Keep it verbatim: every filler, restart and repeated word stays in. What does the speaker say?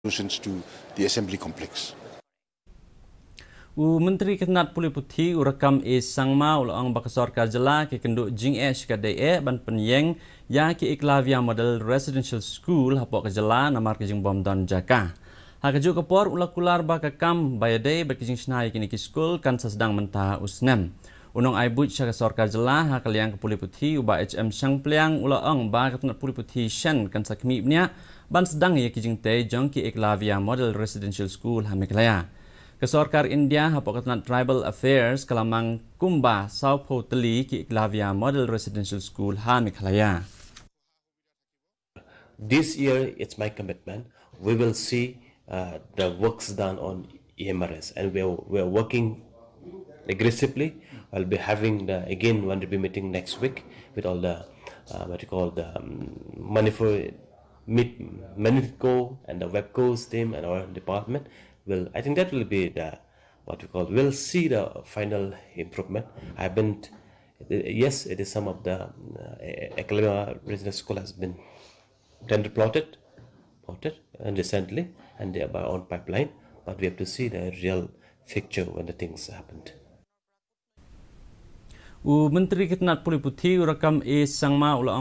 solutions to the assembly complex. U Myntri ka tnat pule puthi u Rakkam A Sangma u la ong ba ka sorkar jylla ka kynduh jingeh shi katdei eh ban pynïeng ïa ki Eklavya Model Residential School hapoh ka jylla namar ka jingbym don jaka. Ha kajuh ka por u la kular ba ka kam ba ïadei bad ka jingshna ïa kine ki skul kan sa sdang mynta u snem. U nongai buit sha ka sorkar jylla ha ka liang ka pule puthi u Bah H M Shangpliang u la ong ba ka tnat pule puthi shen kan sa khmih bniah ban sdang ïa ki jingtei jong ki Eklavya Model Residential School ha Meghalaya. Ka sorkar India hapoh ka tnat Tribal Affairs ka la mang kumba sawphew tylli ki Eklavya Model Residential School ha Meghalaya. This year, it's my commitment. We will see uh, the works done on E M R S, and we are, we are working aggressively. I'll be having the, again one review meeting next week with all the uh, what you call the um, Manipur meet Manipur and the Webcos team and our department. Will I think that will be the what we call. We'll see the final improvement. I haven't. Yes, it is some of the uh, Eklavya Regional School has been tender plotted, plotted and recently, and they are on pipeline. But we have to see the real picture when the things happened. U Myntri ka tnat pule puthi u Rakkam A Sangma u la